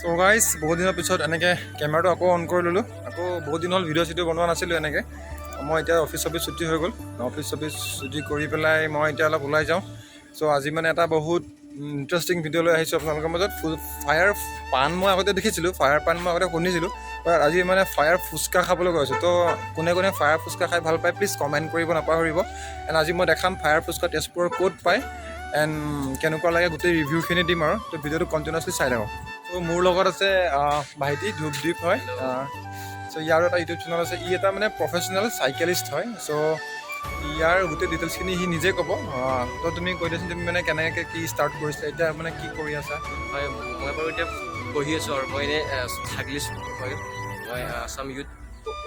চ' guys, বহুত দিনৰ পিছত এনেকৈ কেমেৰাটো আকৌ অন কৰি ল'লোঁ। আকৌ বহুত দিন হ'ল ভিডিঅ' চিডিঅ' বনোৱা নাছিলোঁ এনেকৈ। মই এতিয়া অফিচ চফিচ ছুটি হৈ গ'ল। অফিচ চফিচ ছুটি কৰি পেলাই মই এতিয়া অলপ ওলাই যাওঁ। চ' আজি মানে এটা বহুত ইণ্টাৰেষ্টিং ভিডিঅ' লৈ আহিছোঁ আপোনালোকৰ মাজত। ফায়াৰ পাণ মই আগতে দেখিছিলোঁ, ফায়াৰ পাণ মই আগতে শুনিছিলোঁ, বাট আজি মানে ফায়াৰ ফুচকা খাবলৈ গৈ আছোঁ। তো কোনে কোনে ফায়াৰ ফুচকা খাই ভাল পায়, প্লিজ কমেণ্ট কৰিব নাপাহৰিব। এণ্ড আজি মই দেখাম ফায়াৰ ফুচকা তেজপুৰৰ ক'ত পায় এণ্ড কেনেকুৱা লাগে, গোটেই ৰিভিউখিনি দিম আৰু। তো ভিডিঅ'টো কণ্টিনিউৱাছলি চাই থাকক। ত' মোৰ লগত আছে ভাইটি ধূপদ্বীপ হয়। চ' ইয়াৰো এটা ইউটিউব চেনেল আছে। ই এটা মানে প্ৰফেচনেল চাইকেলিষ্ট হয়। চ' ইয়াৰ গোটেই ডিটেইলছখিনি সি নিজে ক'ব। তো তুমি কৈ দিয়াচোন, তুমি মানে কেনেকৈ কি ষ্টাৰ্ট কৰিছিলা, এতিয়া মানে কি কৰি আছা? হয়, মই বাৰু এতিয়া পঢ়ি আছোঁ আৰু মই এনেই চাইকেলিষ্ট হয়। মই আছাম ইউথ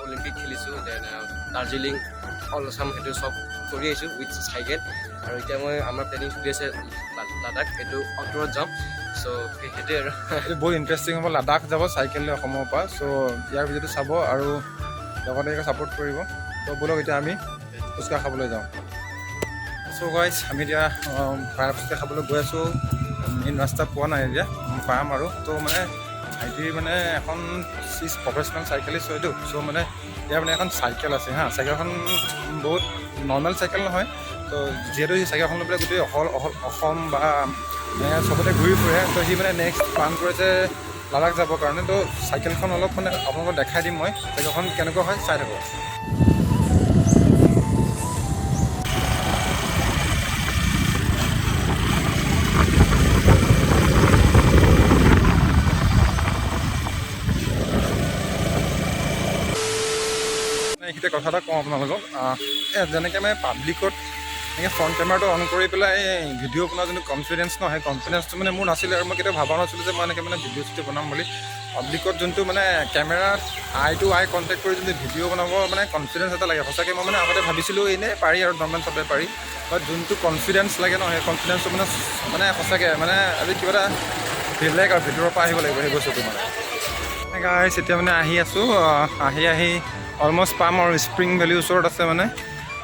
অলিম্পিক খেলিছোঁ, then Darjeeling, all Assam, সেইটো চব কৰি আহিছোঁ উইথ চাইকেল। আৰু এতিয়া মই আমাৰ প্লেনিং চলি আছে লাডাখ, সেইটো অক্টোবৰত যাম। চ' সেইটোৱে আৰু। এইটো বহুত ইণ্টাৰেষ্টিং হ'ব, লাডাখ যাব চাইকেল লৈ অসমৰ পৰা। চ' ইয়াৰ ভিডিঅ'টো চাব আৰু লগতে ছাপোৰ্ট কৰিব। ত' ব'লক, এতিয়া আমি ফুচকা খাবলৈ যাওঁ। চ' গাইজ, আমি এতিয়া ফায়াৰ ফুচকা খাবলৈ গৈ আছোঁ। মেইন ৰাস্তা পোৱা নাই এতিয়া, পাম আৰু। ত' মানে ভাইটিৰ মানে এখন চিজ প্ৰফেচনেল চাইকেলিষ্ট হয়তো। চ' মানে ইয়াৰ মানে এখন চাইকেল আছে। হা, চাইকেলখন বহুত নৰ্মেল চাইকেল নহয়। ত' যিহেতু সি চাইকেলখন লৈ পেলাই গোটেই অকল অসম বা মানে চবতে ঘূৰি ফুৰে, ত' সি মানে নেক্সট প্লান কৰিছে লাডাখ যাবৰ কাৰণে। ত' চাইকেলখন অলপ মানে আপোনালোকক দেখাই দিম মই, চাইকেলখন কেনেকুৱা হয় চাই থাকক। এইখিনিতে কথা এটা কওঁ আপোনালোকক। যেনেকৈ মানে পাব্লিকত এনেকৈ ফ্ৰণ্ট কেমেৰাটো অন কৰি পেলাই ভিডিঅ' বনোৱা যোনটো কনফিডেঞ্চ ন, সেই কনফিডেঞ্চটো মানে মোৰ নাছিলে আৰু মই কেতিয়াও ভবা নাছিলোঁ যে মই এনেকৈ মানে ভিডিঅ' চিডিঅ' বনাম বুলি। পাব্লিকত যোনটো মানে কেমেৰাত আই টু আই কণ্টেক্ট কৰি যোনটো ভিডিঅ' বনাব মানে কনফিডেঞ্চ এটা লাগে। সঁচাকৈ মই মানে আগতে ভাবিছিলোঁ এনেই পাৰি আৰু নৰ্মেল চবে পাৰি, বাট যোনটো কনফিডেঞ্চ লাগে ন, সেই কনফিডেঞ্চটো মানে মানে সঁচাকৈ মানে আজি কিবা এটা বেলেগ আৰু ভিতৰৰ পৰা আহিব লাগিব সেই বস্তুটো। মানে গাইছ, এতিয়া মানে আহি আছোঁ, আহি আহি অলমষ্ট পাম আৰু। স্প্ৰিং ভেলীৰ ওচৰত আছে। মানে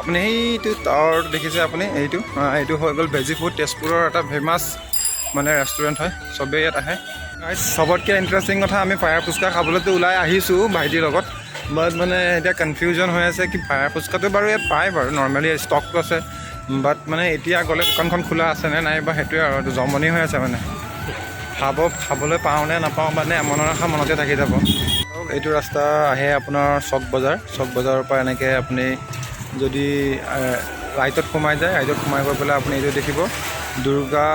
আপুনি সেইটো টাৱাৰটো দেখিছে আপুনি, এইটো হৈ গ'ল ভেজি ফুড, তেজপুৰৰ এটা ফেমাছ মানে ৰেষ্টুৰেণ্ট হয়, চবেই ইয়াত আহে। গাইছ, চবতকৈ ইণ্টাৰেষ্টিং কথা, আমি ফায়াৰ ফুচকা খাবলৈতো ওলাই আহিছোঁ ভাইটিৰ লগত, বাট মানে এতিয়া কনফিউজন হৈ আছে কি ফায়াৰ ফুচকাটো বাৰু ইয়াত পায় বাৰু, নৰ্মেলি ষ্টকটো আছে, বাট মানে এতিয়া গ'লে দোকানখন খোলা আছেনে নাই বা, সেইটোৱে আৰু। এইটো জমনি হৈ আছে, মানে খাবলৈ পাওঁ নে নাপাওঁ, মানে মনৰ আশা মনতে থাকি যাব। এইটো ৰাস্তা আহে আপোনাৰ চক বজাৰ। চক বজাৰৰ পৰা এনেকৈ আপুনি যদি ৰাইটত সোমাই যায়, ৰাইটত সোমাই গৈ পেলাই আপুনি এইটো দেখিব দুৰ্গা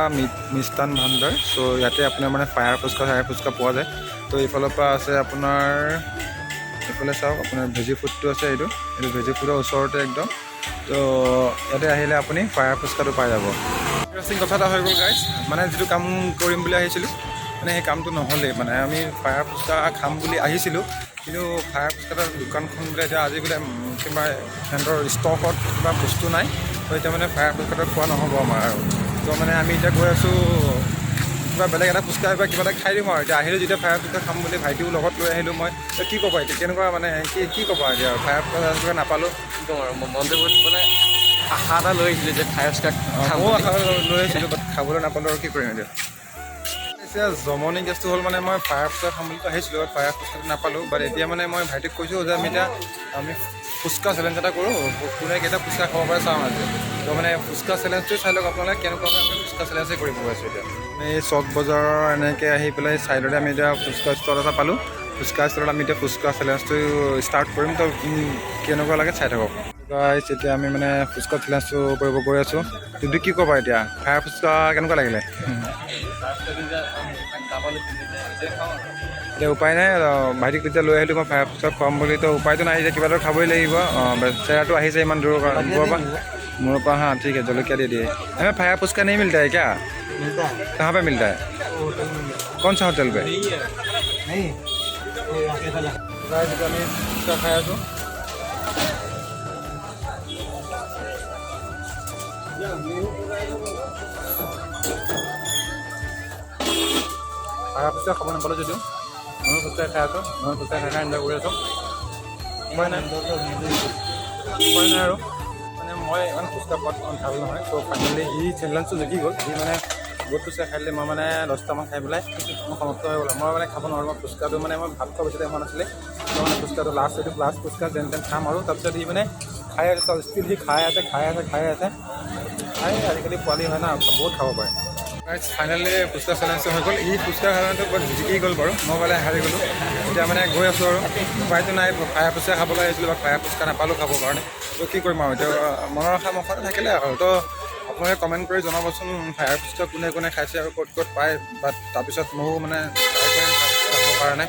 মিষ্টান ভাণ্ডাৰ। চ' ইয়াতে আপোনাৰ মানে ফায়াৰ ফুচকা চায়াৰ ফুচকা পোৱা যায়। ত' এইফালৰ পৰা আছে আপোনাৰ, এইফালে চাওক, আপোনাৰ ভেজি ফুডটো আছে। এইটো ভেজি ফুডৰ ওচৰতে একদম। ত' ইয়াতে আহিলে আপুনি ফায়াৰ ফুচকাটো পাই যাব। ইণ্টাৰেষ্টিং কথা এটা হৈ গ'ল গাইজ, মানে যিটো কাম কৰিম বুলি আহিছিলোঁ মানে সেই কামটো নহ'লেই। মানে আমি ফায়াৰ ফুচকা খাম বুলি আহিছিলোঁ, কিন্তু ফায়াৰ ফুচকাৰ দোকানখন বোলে এতিয়া আজি বোলে কিবা সিহঁতৰ ষ্টকত কিবা বস্তু নাই। ত' এতিয়া মানে ফায়াৰ ফুচকাটো খোৱা নহ'ব আমাৰ আৰু। ত' মানে আমি এতিয়া গৈ আছোঁ কিবা বেলেগ এটা ফুচকা বা কিবা এটা খাই দিম আৰু। এতিয়া আহিলোঁ যেতিয়া ফায়াৰ ফুচকা খাম বুলি ভাইটিও লগত লৈ আহিলোঁ মই। ত' কি ক'বা এতিয়া, কেনেকুৱা মানে কি কি ক'বা এতিয়া, ফায়াৰ ফুচকা নাপালোঁ? কি ক'ম আৰু, মনটো বহুত মানে আশা এটা লৈ আহিছিলোঁ যে ফায়াৰ ফুচকা খাম ময়ো বুলি। আশা লৈ আহিছিলোঁ, বাট খাবলৈ নাপালোঁ আৰু কি কৰিম এতিয়া। এতিয়া জমনি কেছটো হ'ল, মানে মই ফায়াৰ ফুচকা খাম বুলি আহিছিলোঁ, বাট ফায়াৰ ফুচকাটো নাপালোঁ। বাট এতিয়া মানে মই ভাইটিক কৈছোঁ যে আমি এতিয়া আমি ফুচকা চেলেঞ্জ এটা কৰোঁ, কোনে কেইটা ফুচকা খাব পাৰে চাওঁ আজি। ত' মানে ফুচকা চেলেঞ্জটো চাই লওক আপোনালোকে কেনেকুৱা হয়। আমি ফুচকা চেলেঞ্জে কৰিব গৈ আছোঁ এতিয়া। এই চক বজাৰৰ এনেকৈ আহি পেলাই ছাইডতে আমি এতিয়া ফুচকা ষ্টল এটা পালোঁ। ফুচকা ষ্টলত আমি এতিয়া ফুচকা চেলেঞ্জটো ষ্টাৰ্ট কৰিম। তো কেনেকুৱা লাগে চাই থাকক গাইছ। এতিয়া আমি মানে ফুচকা চেলেঞ্জটো কৰিব গৈ আছোঁ। তুমি কি ক'বা এতিয়া, ফায়াৰ ফুচকা কেনেকুৱা লাগিলে? এতিয়া উপায় নাই, ভাইটিক তেতিয়া লৈ আহিলোঁ মই ফায়াৰ ফুচকা খুৱাম বুলি। তো উপায়টো নাই, এতিয়া কিবা এটা খাবই লাগিব। বেচেৰাটো আহিছে ইমান দূৰৰ পৰা, দূৰৰ পৰা মোৰ পৰা। हाँ ठीक है, जलकिया दे दिए। हमें फायर फुचका नहीं मिलता है क्या? मिलता है। कहाँ पे मिलता है? होटल में मिलता कौन सा होटल पे? है। नहीं, ये आगे वाला। আমি ফুচকা খাই আছোঁ। ফায়াৰ ফুচকা খাব নাপালোঁ যদিও মই ফুচকা খাই আছোঁ। মই ফুচকা খাই খাই এনজয় কৰি আছোঁ। উপায় নাই, উপায় নাই আৰু। মানে মই ইমান ফুচকা খোৱাত ইমান ভাল নহয়। ত' ফাইনেলি সি চেলেঞ্জটো জিকি গ'ল। সি মানে বহুত ফুচকা খাই দিলে। মই মানে 10টামান খাই পেলাই মই সমাপ্ত হৈ গ'ল। মই মানে খাব নোৱাৰোঁ। মই ফুচকাটো মানে মই ভাত খোৱা বেছি টাইম হোৱা নাছিলে। মই মানে ফুচকাটো লাষ্ট, এইটো লাষ্ট ফুচকা যেন তেন খাম আৰু। তাৰপিছত সি মানে খাই আছে, ষ্টিল সি খাই আছে, খাই আছে, খাই আছে, খাই। আজিকালি পোৱালি হয় না, বহুত খাব পাৰে। ফাইনেলি ফুচকা চেলেঞ্জটো হৈ গ'ল। ই ফুচকা চেলেঞ্জটো বৰ জিকি গ'ল বাৰু, মই মানে হাৰি গ'লোঁ। এতিয়া মানে গৈ আছোঁ আৰু, উপায়তো নাই। ফায়াৰ ফুচকা খাবলৈ আহিছিলোঁ, বাট ফায়াৰ ফুচকা নাপালোঁ খাবৰ কাৰণে। ত' কি কৰিম আৰু এতিয়া, মনৰ আশা মুখতে থাকিলে আৰু। তো আপোনালোকে কমেণ্ট কৰি জনাবচোন, ফায়াৰ ফুচকা কোনে কোনে খাইছে আৰু ক'ত ক'ত পায়। বাট তাৰপিছত ময়ো মানে ট্ৰাই কৰিম খাবৰ কাৰণে।